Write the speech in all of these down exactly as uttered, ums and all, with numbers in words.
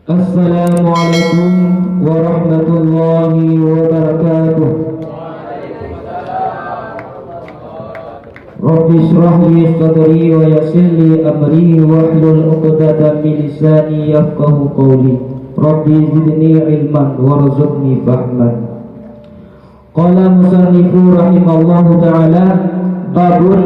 Assalamualaikum warahmatullahi wabarakatuh. Rabbi shrah li sadri wa yassir li amri wahlul 'uqdatam min lisani yafqahu qawli. Rabbi zidni ilman warzuqni fahman. Qala musannifu rahimahullahu ta'ala, babun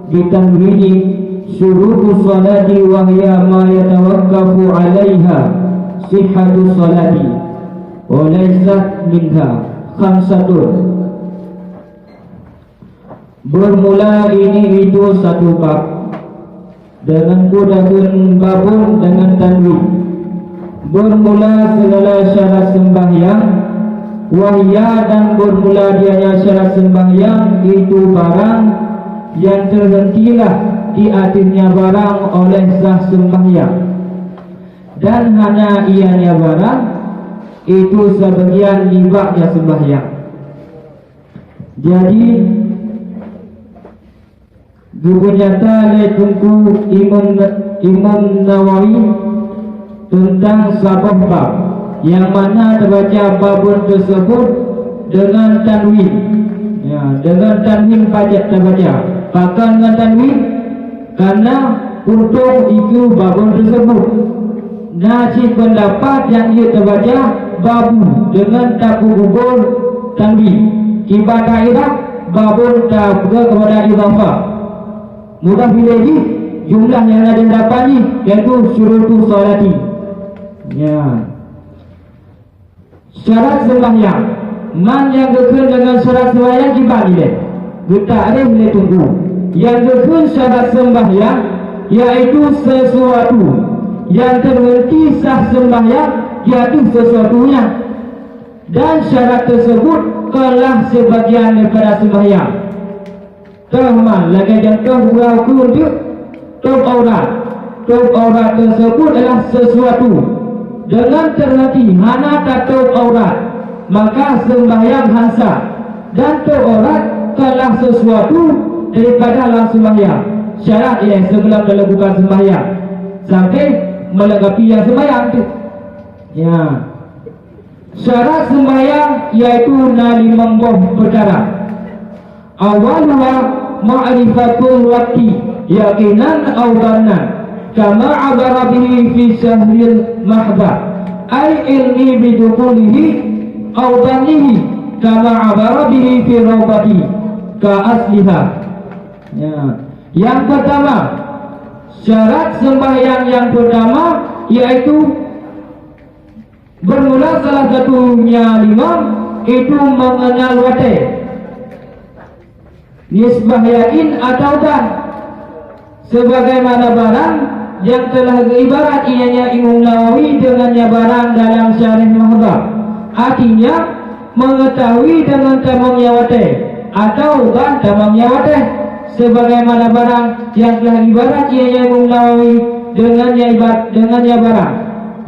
bitanwini syurutus salati wa hiya ma yatawaqqafu 'alaiha sihhatus salati wa laysat minha khamsatun. Bermula ini itu satu bab. Dengan kudakeun babun dengan tanwin. Bermula segala syarat sembahyang, wahya dan bermula dianya syarat sembahyang itu barang yang terhentilah di akhirnya barang oleh sah sembahyang. Dan hana ianya barang itu sebagian nibaknya sembahyang. Jadi, geupeugah lé Teungku Imam, Imam Nawawi teuntang saboh bab, nyang mana teubaca babun teusebut deungon tanwin. Ya, deungon tanwin pajak teubaca. Pakon ngon tanwin? Karena untông ikeue babun teusebut. Na cit peundapat nyang jeuet teubaca babu deungon tapeugugur tanwin. Kiban daerah babun tapeugah keupada idhafah. Mudah piléh jih jumlah nyang na di dapan jih, yaitu syurutus sholati. Ya. Syarat sembahyang. Man nyang geukheun deungon syarat sembahyang kiban ilée. Geutak reh lé Teungku. Nyang geukheun syarat sembahyang, yaitu sesuatu yang terhenti sah sembahyang di ateueh sesuatu nyan. Dan syarat teusebut kon lah sebagian daripada sembahyang. Teuma lagée contoh uroe keu teuk, tôb aurat. Tôb aurat teusebut adalah sesuatu. Deungon teuhati hana tatôb aurat, maka sembahyang han sah. Dan tôb aurat kon lah sesuatu daripada lam sembahyang. Syarat ilée sebelum melakukan sembahyang sampai melengkapi nyang sembahyang tu. Ya. Syarat sembahyang yaitu na limong boh peukara. Awwaluha ma'rifatul waqti yaqinan aw dhannan, kama abara bihi fi syahril mahdha, ay ilmi bi dukhulihi aw dhannihi, kama abara bihi fi raubati ka asliha. Ya. Yang pertama, syarat sembahyang yang pertama yaitu bermula salah satunya lima, itu mengenal watée. Nisbah yakin atau dhan, sebagaimana barang yang telah geuibarat ianya Imam Nawawi dengannya barang dalam Syarah Mahdha. Artinya, mengetahui dengan tamongnya watée atau dhan tamongnya watée, sebagaimana barang yang telah ibarat ianya Imam Nawawi dengannya ibat-, dengannya barang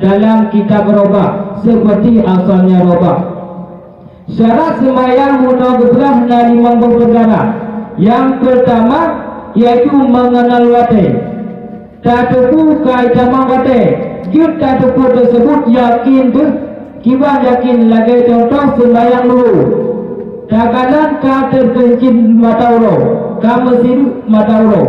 dalam kitab Robah, seperti asalnya Robah. Syarat sembahyang meunoe geupeugah na limong boh peukara. Yang pertama, yaitu mengenal watée. Tateupeue kai tamong watée. Jeuet tateupeue teusebut yakin deuh. Kiban yakin lagée contoh sembahyang luhô. Takalon ka teukeuncin mata uroe, ka meusideuek mata uroe.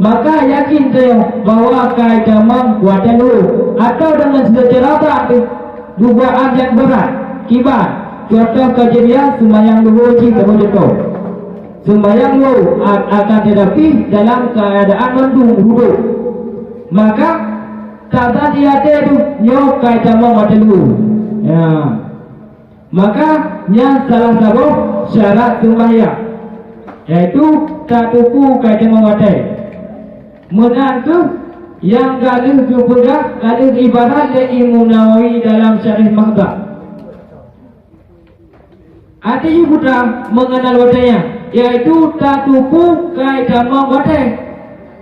Maka yakin teuh bahwa kai tamong watée luhô, atau deungon seucara bak teuh. Dugaan nyang beurat, kiban, contoh keujadian seumayang luhô cit teumeucuntoh. Seumayang luhô a-, akan teutapi dalam keuadaan mandum udôk. Maka, taban di até tu nyoe kai tamong watée luhô. Ya. Maka, nyan salah saboh syarat seumayang, yaitu tateupeue kai tamong watée. Meunan kheueh nyang ka lheueh geupeugah, ka lheueh ibarat lé Imam Nawawi dalam Syarah Mahdha. Arti buta mengenal watée nyan, yaitu tateupeue kai tamong watée,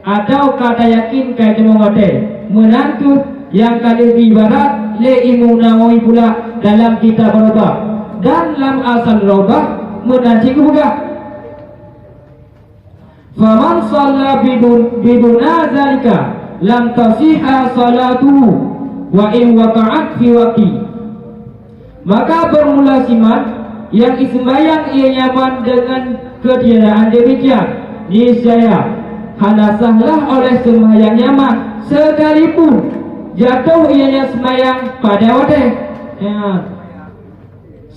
atau ka tayakin kai tamong watée. Meunan kheueh nyang ka lheueh ibarat lé Imam Nawawi pula dalam kitab Robah. Dan lam asal Robah meunan cit geupeugah, "Faman shalla bidun, biduna zalika lam tasihha shalatuhu." Wa in waqa'at fi waqti. Maka beurmula siman nyang iseumbahyang ia nyan deungon keutiadaan demikian, niscaya hana sahlah oleh seumbahyang nyan, sekalipun jatuh ia nyan seumbahyang pada watée. Ya.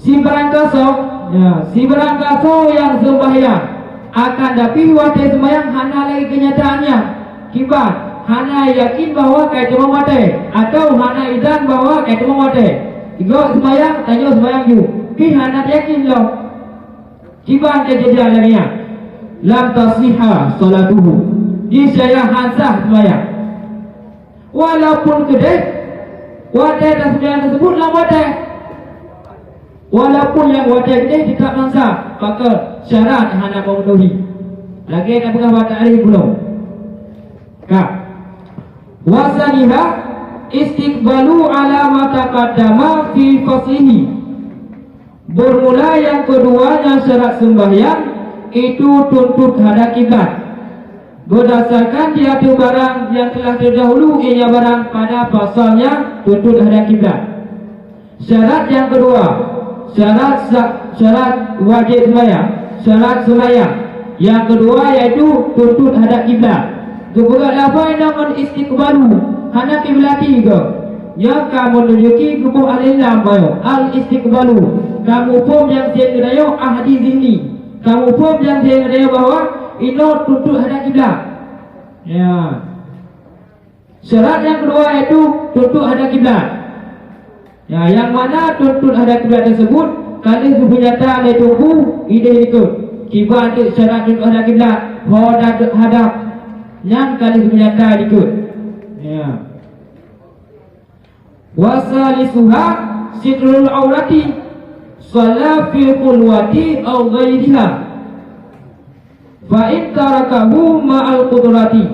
Sibarangkasoe, ya, sibarangkasoe nyang seumbahyang, akan tapi watée seumbahyang hana lagée keunyataan nyan. Kiban, hana yakin bahwa ka teuma watée, atawa hana idhan bahwa ka teuma watée. Igoe seumbahyang, tanyoe seumbahyang ju, pih hana yakin lom. Kiban keujadian lagée nyan, lam tasihha salatuhu, niscaya han sah seumbahyang. Walaupun keudeh watée taseumayang teuseubut lam watée. Walaupun nyang watée keudeh teutab mansa, pakon syarat hana memenuhi. Lagée na peugah bak takrif bunoe. Ka. Wasaniha istiqbalu ala ma taqaddama fi faslihi. Beurmula nyang keudua nyang syarat seumbahyang, itu tuntot hadap kiblat. Beurdasarkan diateueh barang nyang teulah teudahulu ia nyan barang pada pasalnya tuntot hadap kiblat. Syarat nyang keudua, syarat sa-, syarat wajéb seumbahyang, syarat seumbahyang. Nyang keudua yaitu tuntot hadap kiblat. Geupeugah lafai nyan ngon istiqbalu, hana kiblati goe. Nyan ka meununjuki geuboh alif lam baroe, al-istiqbalu. Ka muphom nyang sien geutanyoe ahdi zihni. Ka muphom nyang sien geutanyoe bahwa inoe tuntot hadap kiblat. Ya. Syarat nyang keudua yaitu tuntot hadap kiblat. Ya, nyang mana tuntot hadap kiblat teuseubut ka lheueh geupeunyata lé teungku idéh likot. Kiban teuk syarat tuntot hadap kiblat, ho hadap, nyan ka lheueh geupeunyata likot. Ya. Wasalisuha sitrul aurati, shalla fi khulwati aw ghairiha. Fa in tarakahu ma'al qudrati,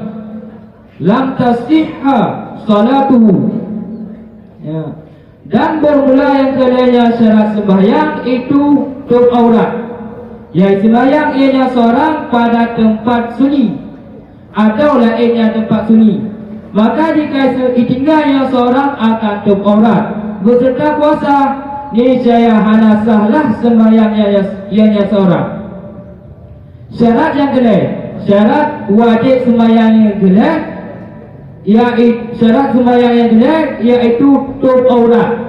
lam tasihha salatuhu. Ya. Dan beurmula nyang keulhèe syarat seumbahyang itu tôb aurat. Yaitu seumbahyang ia nyan seurang pada teumpat sunyi, atawa laén nyan teumpat sunyi. Maka jika itinggai nyan seurang akan tôb aurat, beuseureuta puasa, niscaya hana sah lah seumbahyang ia nyan, ia nyan seurang. Syarat nyang keulhèe, syarat wajéb seumbahyang nyang keulhèe, yai-, syarat seumbahyang nyang keulhèe, yaitu tôb aurat.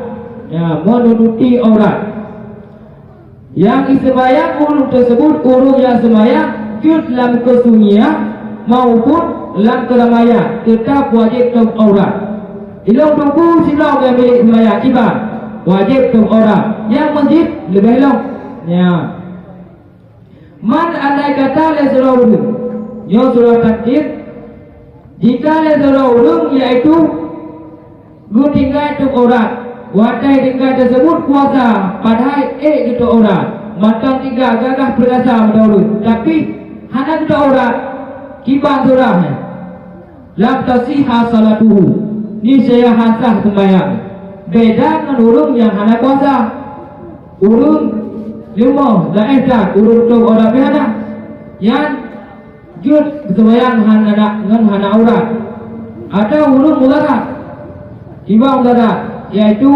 Ya, meunutupi aurat. Nyang iseumbahyang ureueng teuseubut ureueng nyang seumbahyang jeuet lam keusunyian maupun lam keuramaian, teutab wajéb tôb aurat. Ilôn teungku sidroe nyang milék seumbahyang kiban, wajéb tôb aurat. Nyang meuseujid leubeh lom. Ya. Man andai kata lé sidroe ureueng, nyoe surah takdir, jika lé sidroe ureueng, yaitu geutinggai tôb aurat, watèe tinggai teuseubut puasa, padahai ék geutôb aurat, mantong tinggai gagah peurasa meudoreuet, tapi hana geutôb aurat, kiban surah nyan. Lam tasihha salatuhu, niscaya han sah seumbahyang. Beda ngon ureueng nyang hana puasa. Ureueng leumoh, dhaif that, ureueng tôb aurat pih hana. Nyan jeuet geuseumbahyang hana, ngon hana aurat. Atawa ureueng meudarat. Iban meudarat, yaitu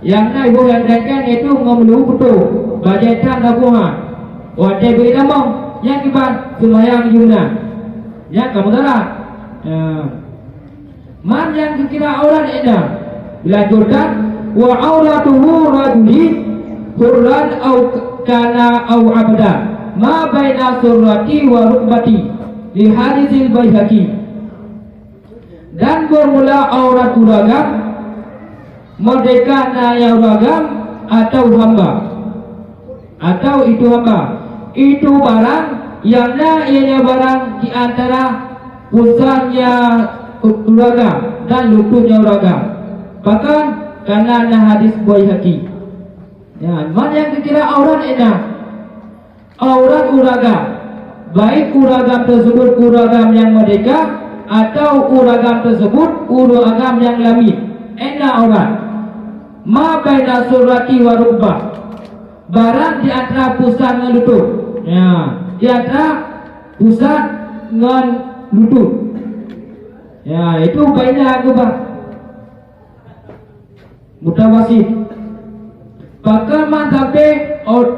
nyang na iboh nyang dangkan, yaitu ngon meuluhu putôh, bajèe tan saboh ha. Watèe bri tamong, nyan kiban seumbahyang jih meunan. Nyan ka meudarat. Ya. Man nyang geukira aurat inong. Lanjutkan, wa auratuhu rajuli hurran au kana au abdan, ma baina surrati wa rukbati, li hadisil Baihaqi. Dan beurmula aurat ureueng agam, meurdéhka na nyang ureueng agam atawa hamba, atawa itu hamba, itu barang nyang na ianya barang di antara pusatnya ureueng agam dan lututnya ureueng agam. Pakon? Kana na hadis Baihaqi. Nyan, man nyang geukira aurat inong. Aurat ureueng agam, baik ureueng agam teuseubut ureueng agam nyang meurdéhka, atawa ureueng agam teuseubut ureueng agam nyang lamiet, inong aurat. Ma baina surrati wa rukbah, barang di antara pusat ngon lutut. Ya, di antara pusat ngon lutut. Ya, itu baina geubah. Mutawasit. Pakon mazhab ot?